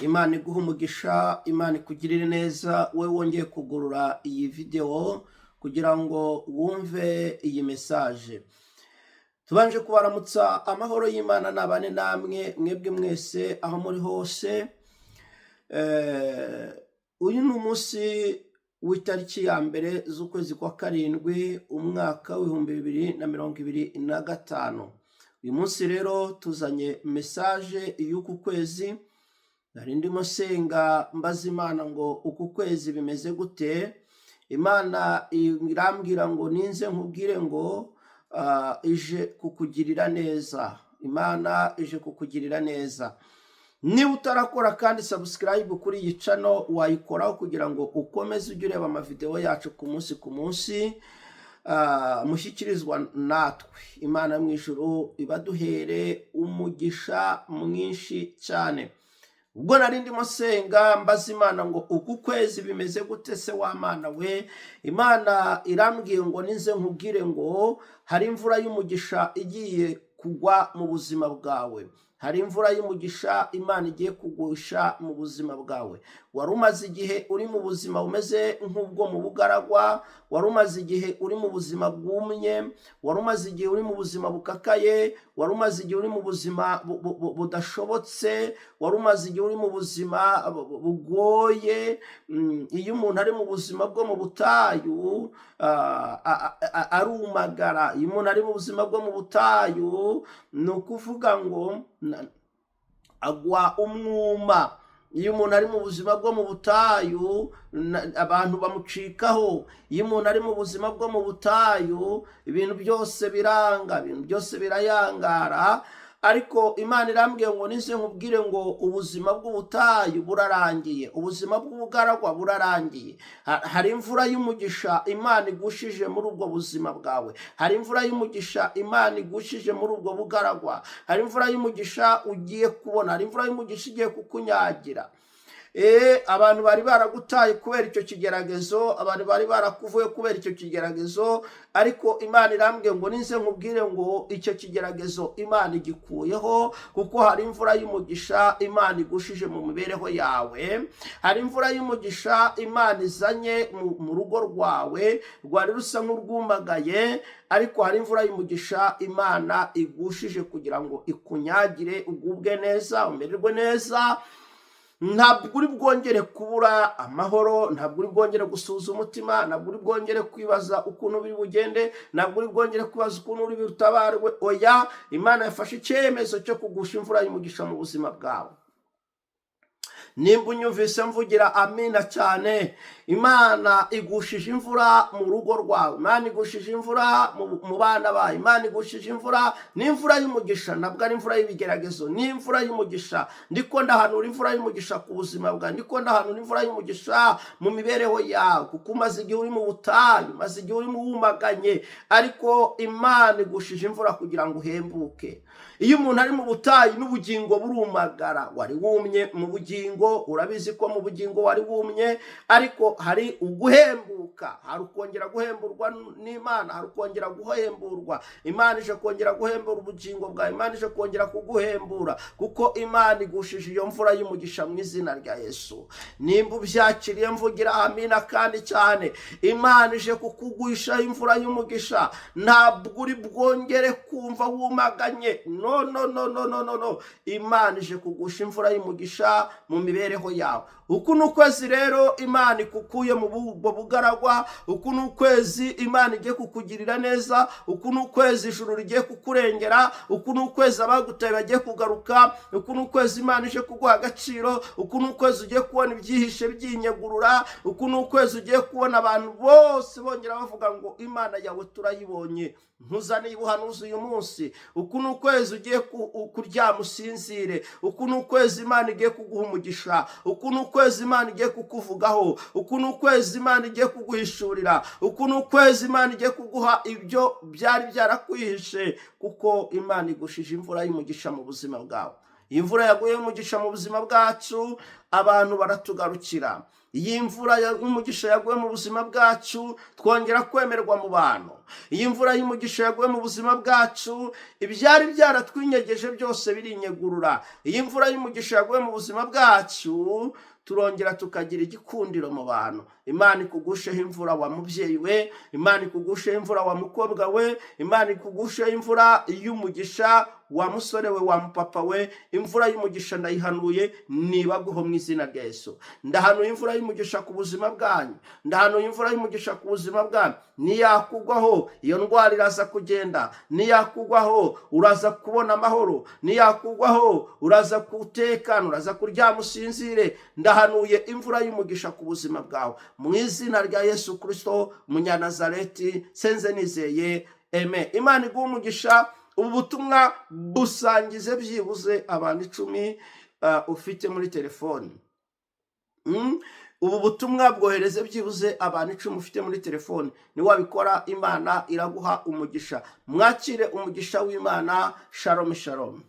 Imana iguha umugisha, Imana ikugirire neza, wowe wongeye kugurura iyi videwo kugira ngo wumve iyi message. Tubanje kubaramutsa, amahoro y'Imana nabane namwe mwebwe mwese aho muri hose. Uyu ni umunsi w'itariki ya 1 z'ukwezi kwa 7, umwaka w'2025. Uyu munsi rero tuzanye message y'uku kwezi. Nari ndimo nsenga mbaza Imana ngo uku kwezi bimeze gute? Imana irambwira ngo ninze nkubwire ngo ije kukugirira neza. Imana ije kukugirira neza. Niba utarakora kandi subscribe kuri iyi channel, wayikoraho kugira ngo ukomeze ujye ureba amavideo yacu ku munsi ku munsi, mushyikirizwa natwe. Imana mu ijuru ibaduhere umugisha mwinshi cyane. Ubwo nari ndimo nsenga mbaza Imana ngo uku kwezi bimeze gute se wa Mana we? Imana irambwiye ngo ninze nkubwire ngo hari imvura y'umugisha igiye kugwa mu buzima bwawe. Hari imvura y'umugisha Imana igiye kugusha mu buzima bwawe. Wari umaze igihe uri mu buzima bumeze nk'ubwo mu bugaragwa, wari umaze igihe uri mu buzima bwumye, wari umaze igihe uri mu buzima bukakaye, wari umaze igihe uri mu buzima budashobotse, wari umaze igihe uri mu buzima bugoye. Iyo umuntu ari mu buzima bwo mu butayu arumagara. Iyo umuntu ari mu buzima bwo mu butayu, ni ukuvuga ngo agwa umwuma. Iyo umuntu ari mu buzima bwo mu butayu, abantu bamucikaho. Iyo umuntu ari mu buzima bwo mu butayu, ibintu byose biranga, ibintu byose birayangara. Ariko Imana irambwiye ngo nize nkubwire ngo ubuzima bw'ubutayu burarangiye, ubuzima bw'ubugaragwa burarangiye. Hari imvura y'umugisha Imana igushije muri ubwo buzima bwawe. Hari imvura y'umugisha Imana igushije muri ubwo bugaragwa. Hari imvura y'umugisha ugiye kubona, hari imvura y'umugisha igiye kukunyagira. Abantu bari baragutaye kubera icyo kigeragezo, abantu bari barakuvuye kubera icyo kigeragezo, ariko Imana irambwiye ngo nize nkubwire ngo icyo kigeragezo Imana igikuyeho, kuko hari imvura y'umugisha Imana igushije mu mibereho yawe. Hari imvura y'umugisha Imana izanye mu rugo rwawe rwari rusa nk'urwumagaye, ariko hari imvura y'umugisha Imana igushije kugira ngo ikunyagire, ugubwe neza, umererwe neza. Ntabwo uri bwongere kubura amahoro, ntabwo uri bwongere gusuhuza umutima, ntabwo uri bwongere kwibaza ukuntu biri bugende, ntabwo uri bwongere kwibaza ukuntu uri butabarwe. Oya, Imana yafashe icyemezo cyo kugusha imvura y'umugisha mu buzima bwawe. Nimba unyumvise, mvugira amina cyane. Imana igushije imvura mu rugo rwawe, Imana igushije imvura mu bana bawe, Imana igushije imvura. Ni imvura y'umugisha, ntabwo ari imvura y'ibigeragezo, ni imvura y'umugisha. Ndiko ndahanura imvura y'umugisha ku buzima bwawe, ndiko ndahanura imvura y'umugisha mu mibereho yawe, kuko umaze igihe uri mu butayu, umaze igihe uri mu wumaganye, ariko Imana igushije imvura kugira ngo uhembuke. Iyo umuntu ari mu butayu, n'ubugingo burumagara. Wari wumye mu bugingo, urabizi ko mu bugingo wari wumye, ariko hari uguhembuka, hari ukongera guhemburwa n'Imana, hari ukongera guhemburwa. Imana ije kongera guhembura ubugingo bwawe, Imana ije kongera kuguhembura, kuko Imana igushije iyo mvura y'umugisha mu izina rya Yesu. Nimba ubyakiriye, mvugira amina kandi cyane. Imana ije kukugwisha imvura y'umugisha, ntabwo uri bwongere kumva wumaganye. No, no, no, no, no, no, no! Imana ije kugusha imvura y'umugisha mu mibereho yawe. Uku ni ukwezi rero Imana ikukuye mu ubwo bugaragwa. Uku ni ukwezi Imana igiye kukugirira neza. Uku ni ukwezi ijuru rigiye kukurengera. Uku ni ukwezi abagutaye bagiye kugaruka. Uku ni ukwezi Imana ije kuguha agaciro. Uku ni ukwezi ugiye kubona ibyihishe byinyegurura. Uku ni ukwezi ugiye kubona abantu bose bongera bavuga ngo Imana yawe turayibonye. Ntuzaniye ubuhanuzi uyu munsi. Uku ni ukwezi ugiye kuryama usinzire. Uku ni ukwezi Imana igiye kuguha umugisha. Uku ni ukwezi Imana igiye kukuvugaho. Uku ni ukwezi Imana igiye kuguhishurira. Uku ni ukwezi Imana igiye kuguha ibyo byari byarakwihishe, kuko Imana igushije imvura y'umugisha mu buzima bwawe. Iyi mvura yaguye y'umugisha mu buzima bwacu, abantu baratugarukira. Iyi mvura y'umugisha yaguye mu buzima bwacu, twongera kwemerwa mu bantu. Iyi mvura y'umugisha yaguye mu buzima bwacu, ibyari byaratwinyegeje byose birinyegurura. Iyi mvura y'umugisha yaguye mu buzima bwacu, turongera tukagira igikundiro mu bantu. Imana ikugusheho imvura, wa mubyeyi we. Imana ikugusheho imvura, wa mukobwa we. Imana ikugusheho imvura y'umugisha, wa musore we, wa mupapa we. Imvura y'umugisha ndayihanuye, nibaguho mu izina rya Yesu. Ndahanuye imvura y'umugisha ku buzima bwanyu. Ndahanuye imvura y'umugisha ku buzima bwanyu. Niyakugwaho, iyo ndwara iraza kugenda. Niyakugwaho, uraza kubona amahoro. Niyakugwaho, uraza gutekana, uraza kuryama usinzire. Ndahanuye imvura y'umugisha ku buzima bwawe mu izina rya Yesu Kirisito Munyanazareti. Senze nizeye, amen. Imana iguha umugisha. Ubu butumwa busangize byibuze abantu 10 ufite muri telefoni. Ubu butumwa bwohereze byibuze abantu 10 ufite muri telefoni. Niwabikora, Imana iraguha umugisha. Mwakire umugisha w'Imana. Shalom, shalom.